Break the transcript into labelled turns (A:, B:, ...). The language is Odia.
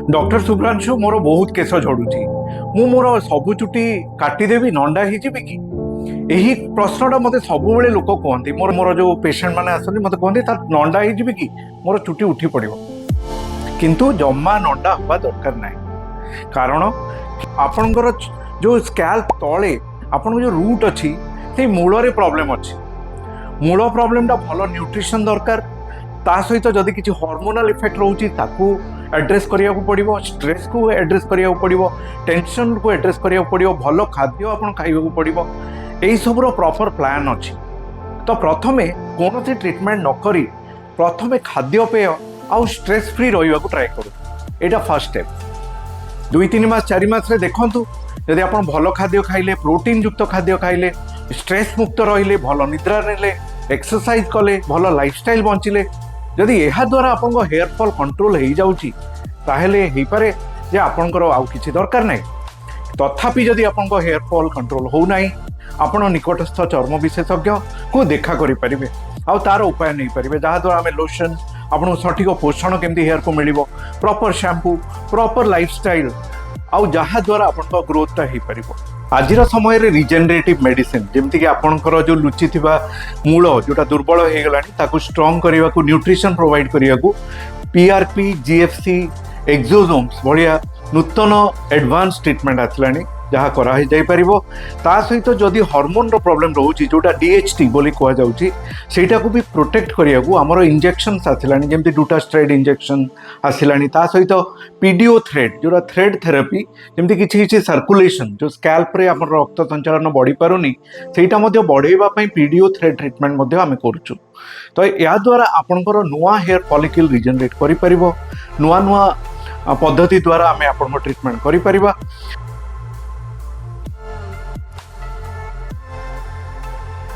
A: ଡକ୍ଟର ଶୁଭ୍ରାଂଶୁ, ମୋର ବହୁତ କେଶ ଝଡୁଛି, ମୁଁ ମୋର ସବୁ ଚୁଟି କାଟିଦେବି, ନଣ୍ଡା ହେଇଯିବି କି? ଏହି ପ୍ରଶ୍ନଟା ମୋତେ ସବୁବେଳେ ଲୋକ କୁହନ୍ତି। ମୋର ମୋର ଯେଉଁ ପେସେଣ୍ଟ ମାନେ ଆସନ୍ତି, ମୋତେ କୁହନ୍ତି, "ସାର୍, ନଣ୍ଡା ହେଇଯିବି କି? ମୋର ଚୁଟି ଉଠି ପଡ଼ିବ।" କିନ୍ତୁ ଜମା ନଣ୍ଡା ହେବା ଦରକାର ନାହିଁ। କାରଣ ଆପଣଙ୍କର ଯେଉଁ ସ୍କାଲ୍ପ ତଳେ ଆପଣଙ୍କ ଯେଉଁ ରୁଟ୍ ଅଛି, ସେଇ ମୂଳରେ ପ୍ରୋବ୍ଲେମ୍ ଅଛି। ମୂଳ ପ୍ରୋବ୍ଲେମଟା ଭଲ ନ୍ୟୁଟ୍ରିସନ୍ ଦରକାର। ତା ସହିତ ଯଦି କିଛି ହର୍ମୋନାଲ ଇଫେକ୍ଟ ରହୁଛି, ତାକୁ ଆଡ୍ରେସ୍ କରିବାକୁ ପଡ଼ିବ। ଷ୍ଟ୍ରେସ୍କୁ ଆଡ୍ରେସ୍ କରିବାକୁ ପଡ଼ିବ, ଟେନସନ୍କୁ ଆଡ୍ରେସ୍ କରିବାକୁ ପଡ଼ିବ, ଭଲ ଖାଦ୍ୟ ଆପଣ ଖାଇବାକୁ ପଡ଼ିବ। ଏଇସବୁର ପ୍ରପର୍ ପ୍ଲାନ୍ ଅଛି। ତ ପ୍ରଥମେ କୌଣସି ଟ୍ରିଟମେଣ୍ଟ ନ କରି ପ୍ରଥମେ ଖାଦ୍ୟପେୟ ଆଉ ଷ୍ଟ୍ରେସ୍ ଫ୍ରି ରହିବାକୁ ଟ୍ରାଏ କରୁ। ଏଇଟା ଫାର୍ଷ୍ଟ ଷ୍ଟେପ୍। 2-3 ମାସ, 4 ମାସରେ ଦେଖନ୍ତୁ, ଯଦି ଆପଣ ଭଲ ଖାଦ୍ୟ ଖାଇଲେ, ପ୍ରୋଟିନ୍ ଯୁକ୍ତ ଖାଦ୍ୟ ଖାଇଲେ, ଷ୍ଟ୍ରେସ୍ ମୁକ୍ତ ରହିଲେ, ଭଲ ନିଦ୍ରା ନେଲେ, ଏକ୍ସରସାଇଜ କଲେ, ଭଲ ଲାଇଫଷ୍ଟାଇଲ୍ ବଞ୍ଚିଲେ, ଯଦି ଏହାଦ୍ୱାରା ଆପଣଙ୍କ ହେୟାର ଫଲ୍ କଣ୍ଟ୍ରୋଲ ହେଇଯାଉଛି, ତାହେଲେ ହେଇପାରେ ଯେ ଆପଣଙ୍କର ଆଉ କିଛି ଦରକାର ନାହିଁ। ତଥାପି ଯଦି ଆପଣଙ୍କ ହେୟାର ଫଲ୍ କଣ୍ଟ୍ରୋଲ ହେଉନାହିଁ, ଆପଣ ନିକଟସ୍ଥ ଚର୍ମ ବିଶେଷଜ୍ଞକୁ ଦେଖା କରିପାରିବେ ଆଉ ତାର ଉପାୟ ନେଇପାରିବେ, ଯାହାଦ୍ୱାରା ଆମେ ଲୋସନ୍, ଆପଣଙ୍କୁ ସଠିକ ପୋଷଣ କେମିତି ହେୟାରକୁ ମିଳିବ, ପ୍ରପର ଶ୍ୟାମ୍ପୁ, ପ୍ରପର ଲାଇଫଷ୍ଟାଇଲ୍, ଆଉ ଯାହାଦ୍ୱାରା ଆପଣଙ୍କ ଗ୍ରୋଥଟା ହେଇପାରିବ। ଆଜିର ସମୟରେ ରିଜେନେରେଟିଭ୍ ମେଡିସିନ, ଯେମିତିକି ଆପଣଙ୍କର ଯେଉଁ ଲୁଚିଥିବା ମୂଳ ଯେଉଁଟା ଦୁର୍ବଳ ହେଇଗଲାଣି, ତାକୁ ଷ୍ଟ୍ରଙ୍ଗ କରିବାକୁ, ନ୍ୟୁଟ୍ରିସନ୍ ପ୍ରୋଭାଇଡ଼ କରିବାକୁ ପିଆରପି, ଜିଏଫସି, ଏକ୍ସୋଜୋମ୍ସ ଭଳିଆ ନୂତନ ଆଡ଼ଭାନ୍ସ ଟ୍ରିଟମେଣ୍ଟ ଆସିଲାଣି, ଯାହା କରାଯାଇପାରିବ। ତା ସହିତ ଯଦି ହରମୋନର ପ୍ରୋବ୍ଲେମ୍ ରହୁଛି, ଯେଉଁଟା ଡିଏଚଟି ବୋଲି କୁହାଯାଉଛି, ସେଇଟାକୁ ବି ପ୍ରୋଟେକ୍ଟ କରିବାକୁ ଆମର ଇଞ୍ଜେକ୍ସନ୍ସ ଆସିଲାଣି, ଯେମିତି ଡୁଟାଷ୍ଟ୍ରାଇଡ୍ ଇଞ୍ଜେକ୍ସନ୍ ଆସିଲାଣି। ତା ସହିତ ପିଡିଓ ଥ୍ରେଡ୍, ଯେଉଁଟା ଥ୍ରେଡ୍ ଥେରାପି, ଯେମିତି କିଛି କିଛି ସାର୍କୁଲେସନ୍, ଯେଉଁ ସ୍କାଲ୍ପରେ ଆମର ରକ୍ତ ସଞ୍ଚାଳନ ବଢ଼ିପାରୁନି, ସେଇଟା ମଧ୍ୟ ବଢ଼େଇବା ପାଇଁ ପିଡିଓ ଥ୍ରେଡ୍ ଟ୍ରିଟମେଣ୍ଟ ମଧ୍ୟ ଆମେ କରୁଛୁ। ତ ଏହାଦ୍ୱାରା ଆପଣଙ୍କର ନୂଆ ହେୟାର ଫଲିକିଲ୍ ରିଜେନେରେଟ୍ କରିପାରିବ। ନୂଆ ନୂଆ ପଦ୍ଧତି ଦ୍ୱାରା ଆମେ ଆପଣଙ୍କ ଟ୍ରିଟମେଣ୍ଟ କରିପାରିବା।